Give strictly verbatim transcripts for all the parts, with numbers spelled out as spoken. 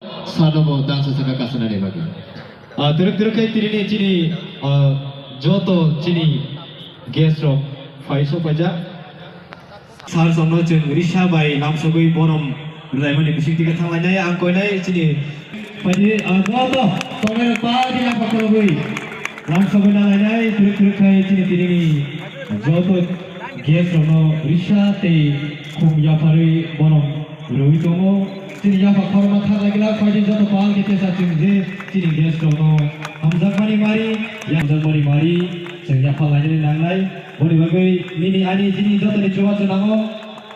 Salobo dance saka kasana ni bagwi. Ah, twrwk twrwk khe tini ni chini, ah, joto chini guest rok phai sok paijak. Sir somno chwng risa bai lamsogwi borom rwlaimani bising tike thanglainai ang koinai chini. Phaidi, ah, joto tongnai rok pal khe yapha khorogwi lamsogwi nalainai twrwk twrwk khai chini tini ni joto guest rokno risa tei khum yapharwi borom rwui tongo. Chini yapha khorokma thang lai glak, phaidi joto pal khe tesa chwng je chini guest rokno hamjakmani mari, hamjakmani mari chwng yapha lainani nangnai. Boni bagwi nini ani chini jotoni chubachu nango.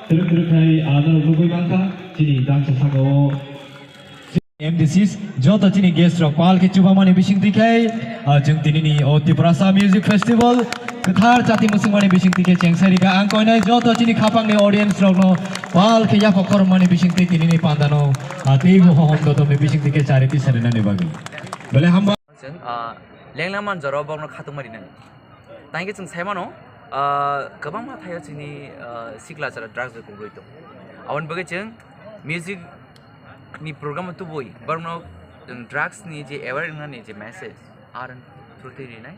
Twrwk twrwk khai ano rok nugwi mankha chini dangsa sakao. M D Cs joto chini guest rok pal khe chubamani bising twi khai, ah, chwng tini ni o Tiprasa Music Festival kwthar chati mwswngmani bising twi khe chengsa rikha. Ang koinai joto chini khapangni audience rokno pal khe yapha khorokmani bising twi tini ni pandano, ah, teibo hohom dotomni bising twi khe chariti sarinani bagwi. Belai hamba. Chwng, ah, lenglang man jora bokno khatungma rinani. Tangkhe chwng sai mano, ah, kwbangma thaio chini, ah, sikla chwra drugs bai kubrwi tong. Aboni bagwi chwng music ni program o tubui borokno chwng drugs ni je aware wngnani je message, ar through twi rinai.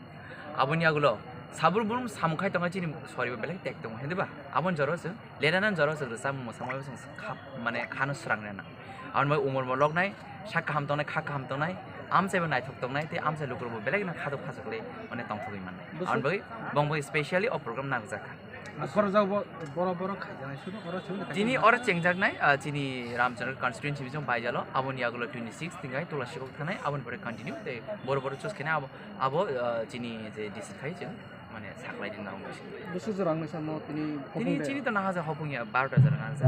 Aboni yagulo sabur burum samung khai tongkha chini soribo belai tek tongo, hindi ba? Aboni jora chwng Lenana jora chwng rwchapmung mwsamung bai chwng kha, mane khano swrang rena. Aboni bai umor bo loknai, sak kaham tongnai, kha kaham tongnai, amchai bo naithok tongnai, tei amchai lukurok bo belai kheno khatok khachok le mane tongthogwi mannai. Aboni bagwi bong bai specially o program narwkjakha. Khorokjak bo, boro boro khaijaknai, sudu oro chwng. Chini oro chengjaknai, ah, chini Ramchandra constituency bising baijalo, aboni yagulo twenty six tingai Tulasikok thanai, aboni pore continue tei boro boro choose khenai abo, abo, ah, chini je D C khai chwng. Mane saklai di nang bisi. Bwswk jora wngwi samo tini Tini hopung de? Chini to naha ja hopung ya, barota jora nang ja.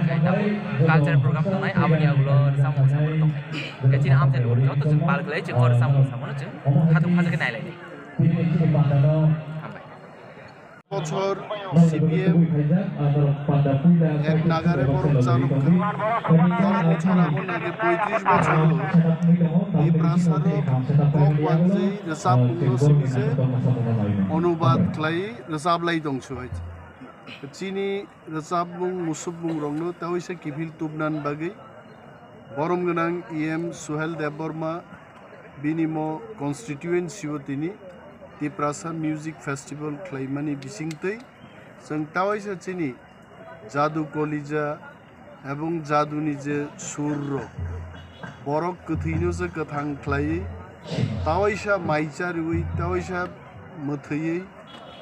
Kai tamo culture program tongnai, aboni agulo samung samung tong. Kai chini amte lor joto chwng pal khlai chwng or samung samung chwng khatung khaja khe nailai di. Hambai. বছর সিপিএম এক নাগারে বরং চালু করে। দশ বছর আগে নাকি পঁয়ত্রিশ বছর হলো এই প্রাসাদে কম বাজে যে চাপ মুক্ত সিরিজে অনুবাদ খাই rwchap lai tong sui. Chini rwchapmung musukmung rokno tei waisa kiphil tubnan bagwi borom gwnang E M Suhel Debbarma bini mo constituency o tini Tiprasa Music Festival khlaimani bisingtwi chwng tei waisa chini jadu kolija ebong jaduni je sur rok, borok kwthwino se kwthang khlaiwi, tawaisa mai chariwi, tawaisa mwthwiwi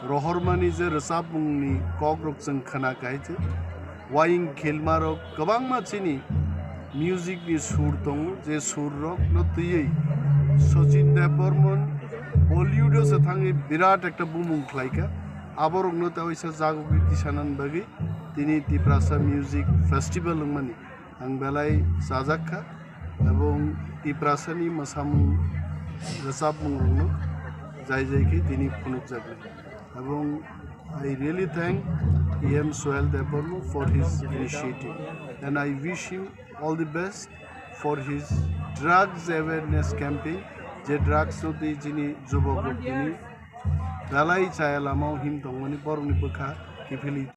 rohormani je rwchapmungni kokrok chwng khna kaiche. Waying khelmarok kwbangma chini music ni sur tongo, je sur rok no twiwi Sachin Debbarman Bollywood o se thangwi birat ekta bumung khlaikha. Aborokno tawaisa jagogwi tisanani bagwi tini Tiprasa Music Festival wngmani ang belai chajak kha, ebong Tiprasani mwsamung rwchapmungrokno jai jai khe tini phunukjaknai. Ebong I really thank E M Suhel Debbarma for his initiative and I wish him all the best for his drugs awareness campaign, je drugs no tei chini jubok rok tini belai chaya lama o him tongmani borokni bwkha kiphilwi